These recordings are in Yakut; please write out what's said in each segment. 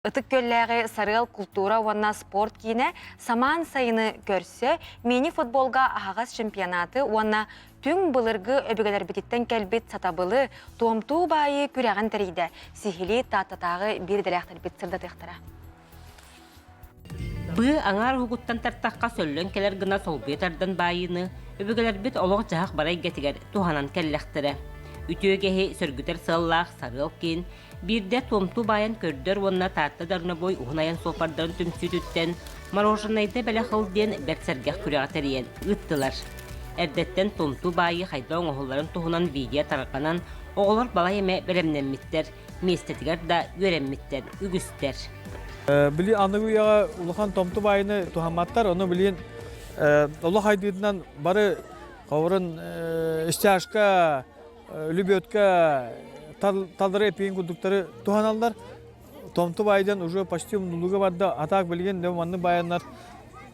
Ытык Күөллээҕи Сарыал култуура уонна спорт киинэ самаан сайыны көрсө мини-футболга аһаҕас чемпионаты уонна түҥ былыргы өбүгэлэрбититтэн кэлбит сатабылы, туомтуу баайыы күрэҕин тэрийдэ. Сиһилии Тааттатааҕы биир идэлээхтэрбит сырдатыахтара. Быа аҥаар уһугуттан тартахха сөллөн кэлэр гына солбуйа тардан баайыыны өбүгэлэрбит олох-дьаһах бары эйгэтигэр туһанан кэллэхтэрэ. Үтүө үгэһи сөргүтэр сыаллаах Сарыал киин Биирдэ туомтуу баайан көрдөр уонна Таатта Дорнобой уһун айан суоппардарын түмсүүтүттэн мороженайда бэлэх ыл диэн бэрт сэргэх күрэҕи тэрийэн ыыттылар. Эрдэттэн туомтуу баайыы хайдах оҥоһулларын туһунан видео тарҕанан, оҕолор балай эмэ бэлэмнэммиттэр, миэстэтигэр да үөрэммиттэр үгүстэр. Били аныгы үйэҕэ улахан томту баайыны туһамматтар, ону билигин олох айдыытынан бары ховорун стяжка, лебедка талдары эпиин курдуктары туһаналлар. Томту баайдан уже почти умнулуга барда. А так билигин маннык баайаннар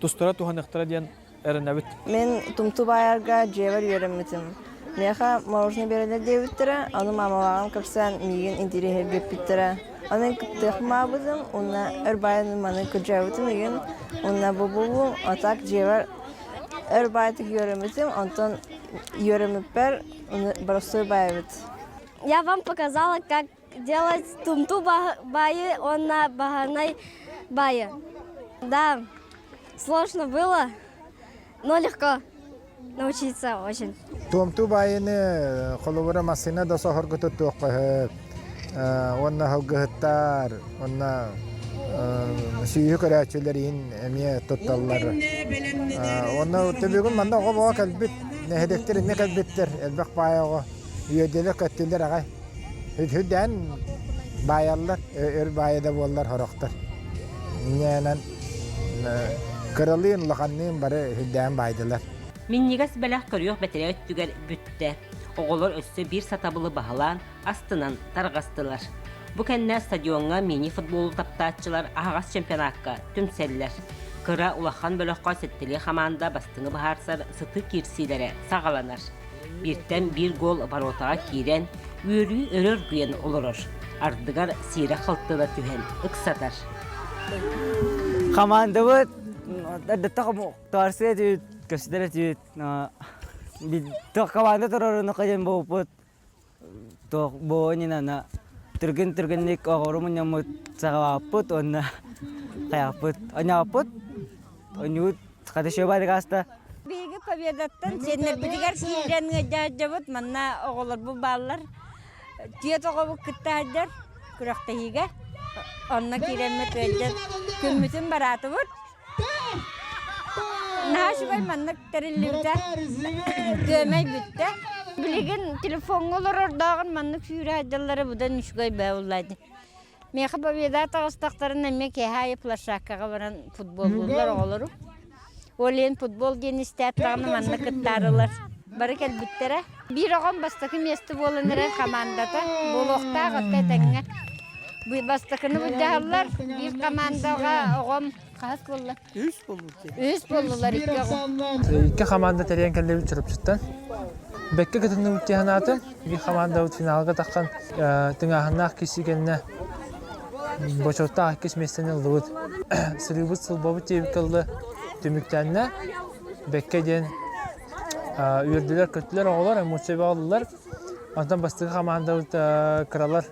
тустара туһаныахтара диэн эрэнэбит. Мин тумту баайарга дьиэбэр үөрэммитим. Миэхэ мороженое биэрэллэр диэбиттэрэ, ону мамалааҕым кэпсээн миигин интириэһиргэппиттэрэ. Аны кыттыахмаабытым, уонна өр баайан маны кырдьаабытым игин, уонна бу буллум, а так дьиэбэр өр баайтык үөрэммитим, онтон үөрэммиппэр Боростуой баайбыт. Я вам показала, как делать тумту баи, он на баганай бае. Да, сложно было, но легко научиться очень. Туомту баайыны холобура массыына да соһорго туттуохха уонна сылгыһыттар уонна сүүһү көрөөччүлэр иһин эмиэ тутталлар. Уонна бүгүн манна оҕо боҕо кэлбит Нэһилиэктэр эмиэ кэлбиттэр, элбэх баай оҕо. Үөдэлэр көттүлэр аҕай. Үрдээн баайаллар, өр баайа да буоллар сорохтор. Инньээнэн кыралыын, улаханныын бары үрдээн баайдылар. Минньигэс бэлэх көрүөх бэтэрээ өттүгэр бүттэ. Оҕолор өссө биир сатабылы баһылаан, астынан тарҕастылар. Бу кэннэ стадиоҥҥа мини-футболу таптааччылар аһаҕас чемпионакка түмсэллэр. Кыра улахан бөлөххө сэттэлии хамаанда бастыҥы быһаарсар сытыы киирсиилэрэ саҕаланар. Бииртэн биир гол воротаҕа киирэн, үөрүү өрө оргуйан олорор. Ардыгар сиирэ халтыла түһэн ыксатар. Хамаандабыт таарсыа этибит, көстөр этибит. Хамаанда туруоруну диэн буолбут. Туох буолуон түргэн-түргэнник оҕору мунньаммыт саҕалаабыппыт уонна хайааппыт онньооппут онньуут хата шөбаадык ааста. Биһиги Победаттан сиэннэрбитигэр киирэн ыалдьааччыбыт манна оҕолорбут бааллар. Түөрт оҕобут кытта сылдьар күрэхтэһиигэ. Онно киирэммит ыалдьан күммүтүн бараатыбыт. Наһаа үчүгэй маннык тэриллибитэ. Күөмэй бүттэ. Билигин телефоҥҥа олорордооҕун маннык сүүрэ сылдьаллара быдан үчүгэй бээ буолла дии. Миэхэ победа таҕыстахтарына эмиэ киэһэ аайы площадкаҕа баран футболлууллар оҕолору. Ол иһин футбол диэн истээт даҕаны манна кыттаарылар. Бары кэлбиттэрэ. Биир оҕом бастакы миэстэ буолан эрэр хамаандата. Буолуохтаах отто этэҥҥэ. Бастакыны былдьаһаллар. Биир хамаандаҕа оҕом хаһыс буолла? Үс буоллулар. Үс буоллулар икки оҕом. Икки хамаанда тэрийэн кэллибит Чурапчыттан. Бэккэ кытынныбыт дии санаатым. Биир хамаандабыт финалга таххан тыҥааһыннаах киирсии кэннэ бочуоттаах иккис миэстэни ыллыбыт. Сырыыбыт сылбабыт диэбиккэ дылы түмүктэннэ. Бэккэ диэн үөрдүлэр-көттүлэр оҕолор, эмоция бөҕө ыллылар. Онтон бастакы хамаандабыт кыралар,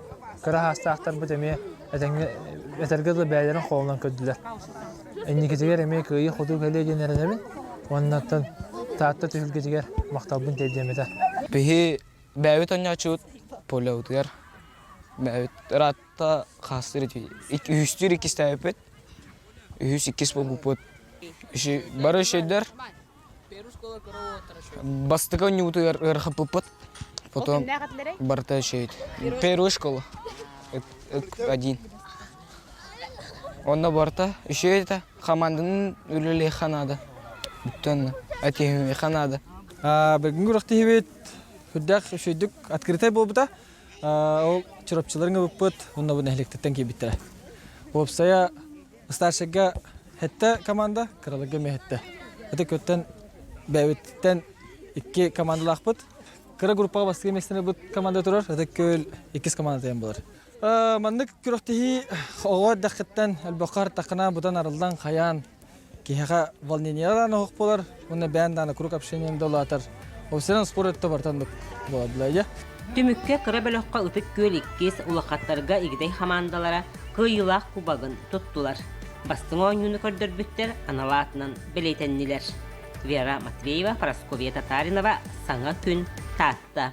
кыра саастаахтарбыт эмиэ этэҥҥэ этэргэ дылы бэйэлэрин холунан көрдүлэр. Инникитигэр эмиэ кыайыы-хотуу кэлиэ диэн эрэнэбин. Уонна оттон Таатта түһүлгэтигэр махталбын тиэрдиэм этэ. Биһи бэйэбит оонньооччубут полебутугар бэйэбит ыраатта хаастыыр үһүстүүр иккистээбиппит үһүс иккис буолбуппут бары үчүгэйдэр Бастакы оонньуубутугар ыарахаппыппыт. Потом барыта үчүгэй. Первая школа. Один. Онно барыта үчүгэй этэ. Хамаанданын үлэлиэххэ наада. Бүттэ Этиһимиэххэ наада. Бүгүҥҥү күрэхтэһиибит үрдээх үчүгэйдик открытай буолбута. Ол Чурапчыларын ылыппыт, уонна бу нэһилиэктэртэн киирбиттэрэ. Уопсайа Старшайга сэттэ команда, кыраларга эмиэ сэттэ. Ити көттөн бэйэбиттэн икки командалаахпыт. Кыра группаҕа бастакы миэстэни ылбыт команда турар, Ытык Күөл иккис команда тайан буолар. Маннык күрэхтэһии оҕо эрдэххиттэн элбэххэ артаххына быдан арыллан хайаан киһиэхэ волнениелаан оһох буолар уонна бэйэн даҕаны круг общением да улаатар. Офицеран спорт өттө барытан буолар Түмүккэ кыра бөлөххө Ытык Күөл иккис, улахаттарга Игидэй хамаандалара кыайыылаах кубогын туттулар. Бастыҥ оонньууну көрдөрбүттэр анал аатынан бэлиэтэннилэр. Вера Матвеева, Прасковья Татаринова, Саҥа күн, Таатта.